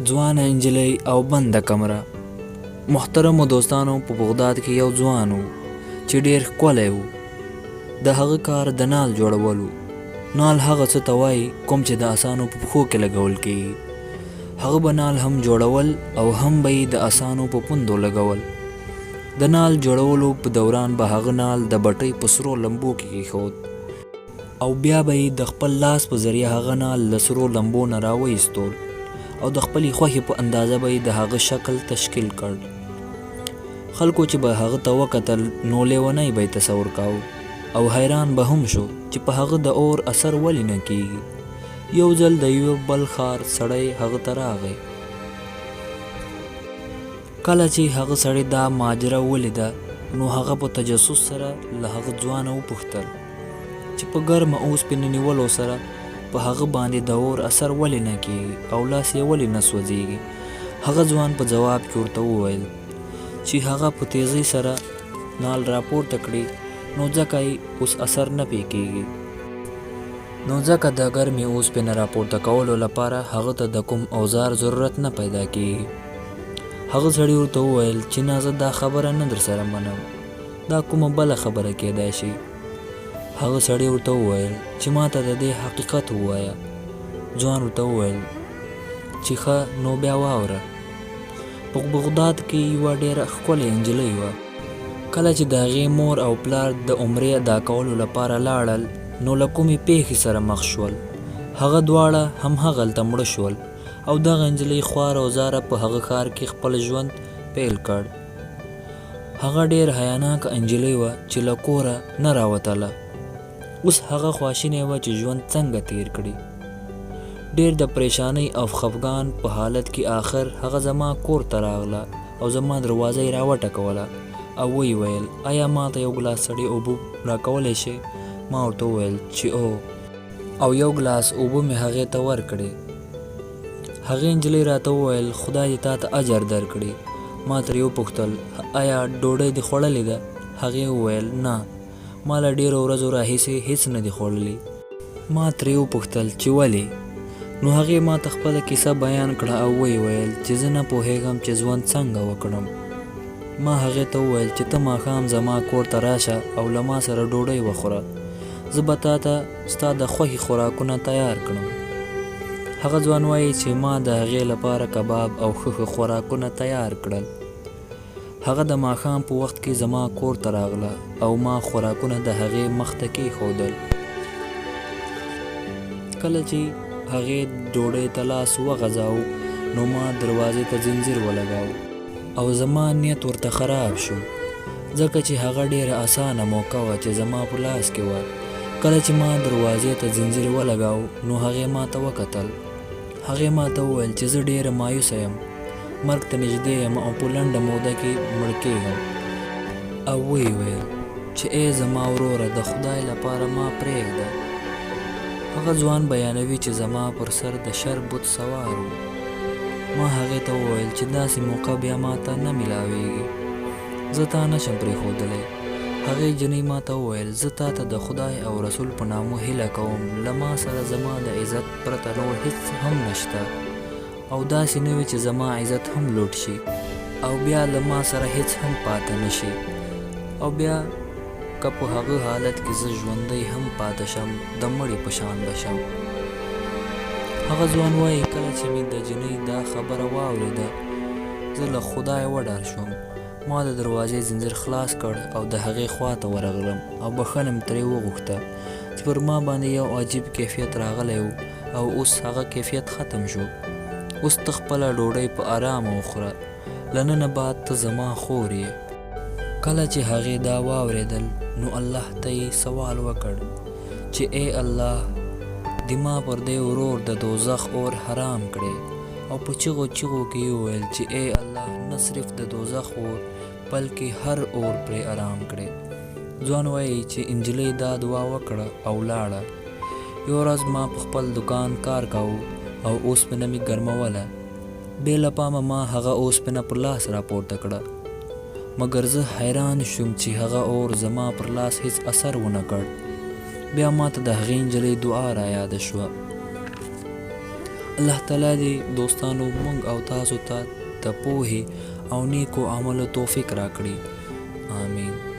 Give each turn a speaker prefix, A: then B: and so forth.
A: ځوانه انجلۍ او بنده کمره. محترمو دوستانو، په بغداد کې یو ځوان و چې ډیر ښکلی و. د هغه کار د نال جوړول و. نال هغه څه ته وایي کوم چې د اسانو په پښو کې لګول کیږي. هغه به نال هم جوړول او هم به یې د اسانو په پوندو لګول. د نال جوړولو په دوران به هغه نال د بټۍ په سرو لمبو کې کیښود او بیا به یې د خپل لاس په ذریعه هغه نال له سرو لمبو نه راوایستول او د خپلې خوښې په اندازه به یې د هغه شکل تشکیل کړ. خلکو چې به هغه ته وکتل نو لیونی به یې تصور کاوه او حیران به هم شو چې په هغه د اور اثر ولې نه کیږي. یو ځل د یوه بل ښار سړی هغه ته راغی. کله چې هغه سړي دا ماجره ولیده نو هغه په تجسس سره له هغه ځوانه وپوښتل چې په ګرمه اوسپنې نیولو سره په هغه باندې د اور اثر ولې نه کیږي او لاس یې ولې نه سوځیږي. هغه ځوان په ځواب کې ورته وویل چې هغه په تیزۍ سره نال راپورته کړي نو ځکه یې اوس اثر نه پې کیږي. نو ځکه د ګرمې اوسپنې راپورته کولو لپاره هغه ته د کوم اوزار ضرورت نه پیدا کیږي. هغه سړي ورته وویل چې نه، زه دا خبره نه درسره منم، دا کومه بله خبره کیدای شي. هغه سړي ورته وویل چې ماته د دې حقیقت ووایه. ځوان ورته وویل چې ښه نو بیا واوره. په بغداد کې یوه ډیره ښکلې نجلۍ وه. کله چې د هغې مور او پلار د عمرې ادا کولو لپاره لاړل نو له کومې پیښې سره مخ شول. هغه دواړه همهغلته مړه شول او دغه نجلۍ خواره او زاره په هغه ښار کې خپل ژوند پیل کړ. هغه ډېره حیاناکه نجلۍ وه چې له کوره نه راوتله. اوس هغه خواشینې وه چې ژوند څنګه تیر کړي. ډېر د پریشانۍ او خفګان په حالت کې آخر هغه زما کور ته راغله او زما دروازه یې راوټکوله او ویې ویل، ایا ماته یو ګلاس سړې اوبه راکولی شې؟ ما ورته وویل چې او. او یو ګلاس اوبه مې هغې ته ورکړې. هغې نجلۍ راته وویل، خدای دې تا ته اجر درکړي. ما ترې وپوښتل، ایا ډوډۍ دې خوړلې ده؟ هغې وویل، نه، ما له ډېرو ورځو راهیسې هېڅ نه دي خوړلي. ما ترې وپوښتل چې ولې؟ نو هغې ما ته خپله کیسه بیان کړه او ویې ویل چې زه نه پوهېږم چې ژوند څنګه وکړم. ما هغې ته وویل چې ته ماښام زما کور ته راشه او له ما سره ډوډۍ وخوره. زه به تا ته ستا د خوښې خوراکونه تیار کړم. هغه ځوان وایي چې ما د هغې لپاره کباب او ښه ښه خوراکونه تیار کړل. هغه د ماښام په وخت کې زما کور ته راغله او ما خوراکونه د هغې مخ ته کېښودل. کله چې هغې ډوډۍ ته لاس وغځاوه نو ما دروازې ته ځنځیر ولګاوه. او زما نیت ورته خراب شو ځکه چې هغه ډېره اسانه موقع وه چې زما په لاس کې وه. کله چې ما دروازې ته ځنځیر ولګاو نو هغې ما ته وکتل. هغې ما ته وویل چې زه ډېره مایوسه یم، مرګ ته نږدې یم او په لنډه موده کې مړ کېږم. او ویې ویل چې ای زما وروره د خدای لپاره ما پرېږده. هغه ځوان بیانوي چې زما پر سر د شر بت سوار و. ما هغې ته وویل چې داسې موقع بیا ما ته نه ملاویږي. زه تا نه شم پرېښودلی. هغې جنۍ ما ته وویل، زه تا ته د خدای او رسول په نامه هیله کوم، له ما سره زما د عزت پرته نور هیڅ هم نشته او داسې نه وي چې زما عزت هم لوټ شي او بیا له ما سره هیڅ هم پاته نه شي او بیا که په هغه حالت کې زه ژوندی هم پاته شم د مړي په شان به شم. هغه ځوان وایي، کله چې مې د جنۍ دا خبره واورېده زه له خدایه وډار شوم. ما د دروازې ځنځیر خلاص کړ او د هغې خوا ته ورغلم او بښنه مې ترې وغوښته چې پر ما باندې یو عجیب کیفیت راغلی و او اوس هغه کیفیت ختم شو. اوس ته خپله ډوډۍ په ارامه وخوره. له ننه بعد ته زما خور یې. کله چې هغې دا واورېدل نو الله ته یې سوال وکړ چې ای الله! دې ما پر دې ورور د دوزخ اور حرام کړې او په چیغو چیغو کې یې وویل چې ای الله! نه صرف د دوزخ اور بلکې هر اور پرې ارام کړې. ځوان وایي چې انجلۍ دا دعا وکړه او لاړه. یوه ورځ ما په خپل دوکان کار کاوه او اوسپنه مې ګرموله. بې له پامه ما هغه اوسپنه پر لاس راپورته کړه، مګر زه حیران شوم چې هغه اور زما پر لاس هیڅ اثر ونه کړ. بیا ما ته د هغې نجلۍ دعا رایاده شوه. الله تعالی دې دوستانو موږ او تاسو ته د پوهې او نیکو عملو توفیق راکړي. آمین.